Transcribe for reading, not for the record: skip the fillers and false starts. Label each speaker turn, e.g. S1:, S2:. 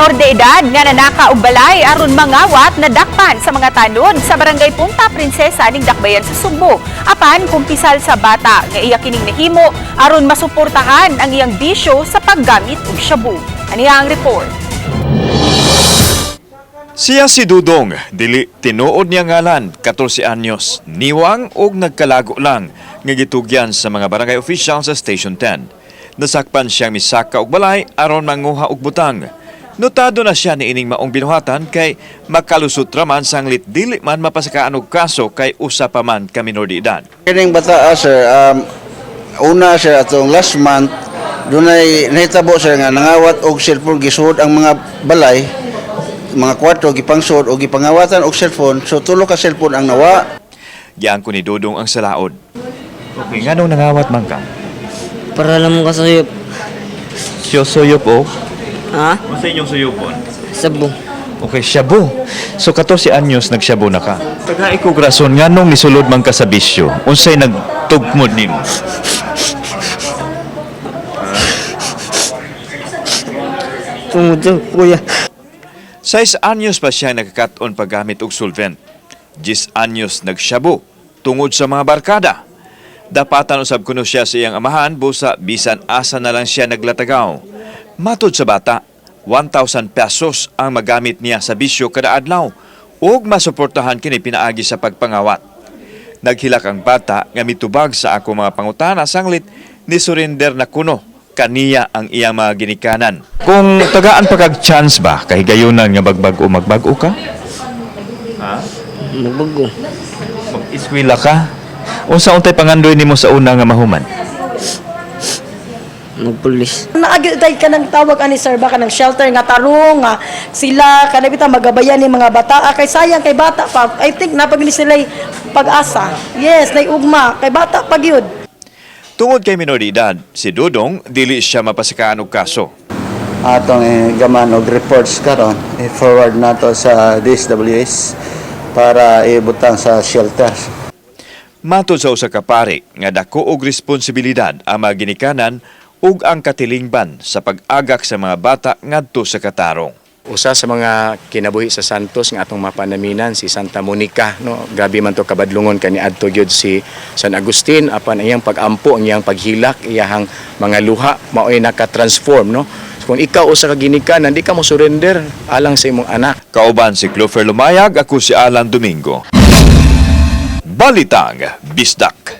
S1: Minor de edad nga nanaka og balay aron mangawat, nadakpan sa mga tanod sa Barangay Punta Princesa ning Dakbayan sa Sugbo. Apan kumpisal sa bata nga iya kining nahimo aron masuportahan ang iyang bisyo sa paggamit og shabu. Aniya ang report.
S2: Siya si Dudong, dili tinuod niya ngalan, 14 anyos, niwang og nagkalago lang, nga gitugyan sa mga barangay official sa Station 10. Nasakpan siyang misaka og balay aron manguha og butang. Notado na siya niining maong binuhatan kay makalusot raman sanglit dili man mapasakaan og kaso kay usa pa man ka minor de edad.
S3: Kining bata, sir, una, sir, atong last month, dunay nahitabo, sir, nga nangawat og cellphone, gisuod ang mga balay, mga kwarto gipangsud og gipangawatan og cellphone. So tulo ka cellphone ang nawa.
S2: Giangko ni Dudong ang salaod. Okay, nganong nangawat man ka?
S4: Para lang mo kasuyop.
S2: Siyo suyop o?
S4: Ha?
S2: Unsa inyong suyopon?
S4: Sabo.
S2: Okay, shabu. So 14 anyos nagshabu na ka. Tagai ko rason nganong nisulod man ka sa bisyo. Unsay nagtugmod nimo?
S4: Tungod sa kuya.
S2: 6 anyos pa siya nagkakat-on paggamit og solvent. 10 anyos nagshabu tungod sa mga barkada. Dapatan usab kuno siya sa iyang amahan busa bisan asa na lang siya naglatagaw. Matod sa bata, 1,000 pesos ang magamit niya sa bisyo kada adlaw ug masuportahan kini pinaagi sa pagpangawat. Naghilak ang bata nga mitubag sa ako mga pangutana sanglit ni surrender na kuno kaniya ang iyang mga ginikanan. Kung tagaan pa kag chance ba kahigayunan nga magbag-o, magbag-o ka?
S4: Magbago.
S2: Mag-eskwela ka? Unsa untay pangandoy nimo sa una nga mahuman?
S4: Magpulis.
S5: Naagay ka ng tawag ani, sir, ba kanang shelter nga tarong nga sila kanang bitaw magabayan ni mga bata. Kay sayang kay bata pa. I think napag ni sila pag-asa. Yes, nay ugma kay bata pa gyud.
S2: Tungod kay minor de edad, si Dudong dili siya mapasakaan og kaso.
S6: Atong gaman og reports karon, i-forward nato sa DSWS para ibutang sa shelter.
S2: Matod sa usa ka pari nga dako og responsibilidad ang mga ginikanan ug ang katilingban sa pag-agak sa mga bata ngadto sa katarong.
S7: Usa sa mga kinabuhi sa Santos nga atong mapanaminan si Santa Monica, no? Grabe man to kabadlungon kaniadto gyud si San Agustin, apan ang iyang pagampo, ang iyang paghilak, iyahang mga luha maoy naka-transform, no? So, kung ikaw usa ka ginikanan, di ka mo surrender alang sa imong anak.
S2: Kauban si Clover Lumayag, ako si Alan Domingo. Balitang Bisdak.